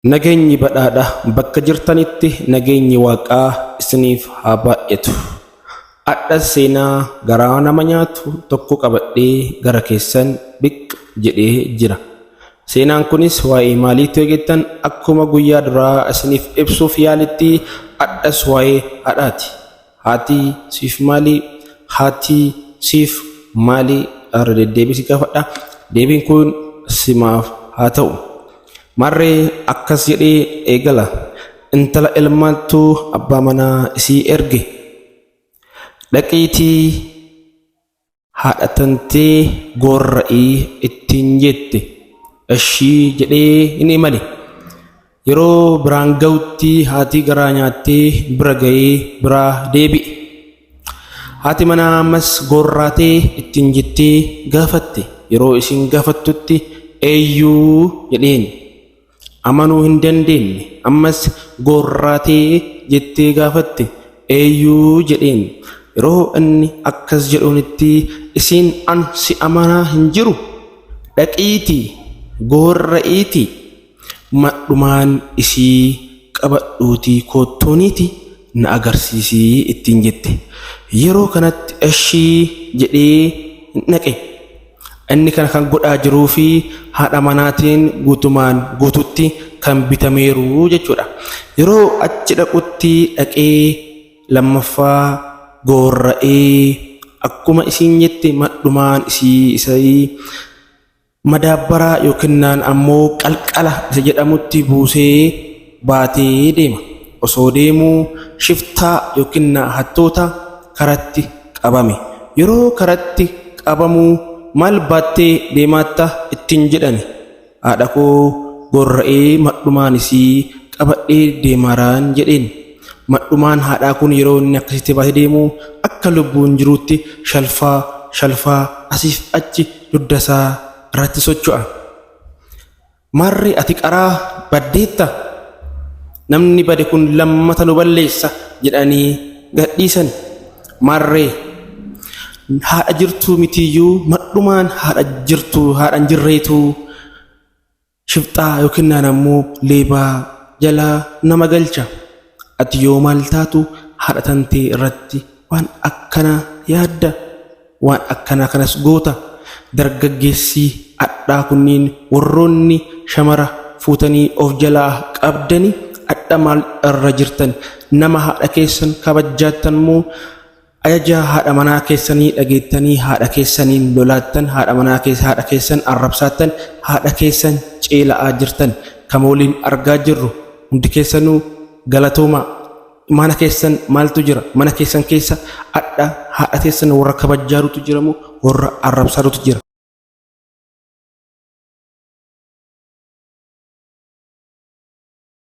Nageenyi badhaadha bakka jirtanitti nageenyi waaqaa isiniif haa baay'atu. Adha seenaa garaa nama nyaatu tokko qabadhee gara keessan biq jedhee jira. Seenaan kunis waa'ee maaliitu eegettan akkuma guyyaa duraa isiniif ibsuuf yaalitti adhas waa'ee haadhaati. Haati siif maali? Haati siif maali? Irra deddeebisi gaafadha. Deebiin kun simaaf haa ta'u. Marree akkas jedhee eegala. Intala ilmaattu abbaa manaa isii erge. Dhaqiitii haadha tantee goorra'ii ittiin jette. Eshii jedhee hin imale. Yeroo biraan ga'utti haati garaa nyaattee bira ga'ee biraa deebi'e. Haati manaa ammas goorraatee ittiin jettee gaafatte. Yeroo isin gaafattutti eeyyuu jedheen. Amanuu hin dandeenye. Ammas goorraatee jettee gaafatte. Eeyyuu jedheen. Yeroo inni akkas jedhuunitti isiin an si amanaa hin jiru. Dhaqiitii goorra'iitii madhumaan isii qabadhuutii koottuuniiti na agarsiisii ittiin jette. Yeroo kanatti eshii jedhee dhaqe. Inni kana kan godhaa jiruu fi haadha manaatiin guutumaan guututti kan bitameeru jechuudha. Yeroo achi dhaqutti dhaqee lammaffaa goorra'ee akkuma isiin jette madhumaan isii isii madaabbaraa yookiin ammoo qalqala isa jedhamutti buusee baatee deema. Osoo deemuu shiftaa yookiin hattoota karatti qabame. Yeroo karatti qabamuu maal baattee deemaatta ittiin jedhani. Haadha koo gorra'ee madhumaan isii qabadhee deemaaraan jedheen. Madhumaan haadhaa kun yeroo inni akkasitti baatee deemu akka lubbuun jiruutti shalfaa shalfaa asiif achi dugda isaa irratti socho'a. Marri ati qaraa baddeetta? Namni bade kun lammata nu balleessa jedhanii gadhiisan. Marree haadha jirtuu mitiyyuu madhumaan haadha jirtuu haadha hin jirreetu shifxaa yookiin ammoo leebaa jalaa nama galcha. Ati yoo maal taatu haadha tantee irratti waan akkanaa yaadda? Waan akkanaa kanas goota? Dargaggeessi adhaa kunniin warroonni shamara fuutanii of jalaa qabdani adha maal irra jirtan? Nama haadha keessan kabajjaattan moo ajaja haadha manaa keessanii dhageettanii haadha keessaniin lolaattan, haadha manaa keessa haadha keessan arrabsaattan, haadha keessan ceela'aa jirtan kan waliin argaa jirru hundi keessanuu galatoomaa. Mana keessan maaltu jira? Mana keessan keessa adha haadha keessan warra kabajjaarutu jira moo warra arrabsaarutu jira?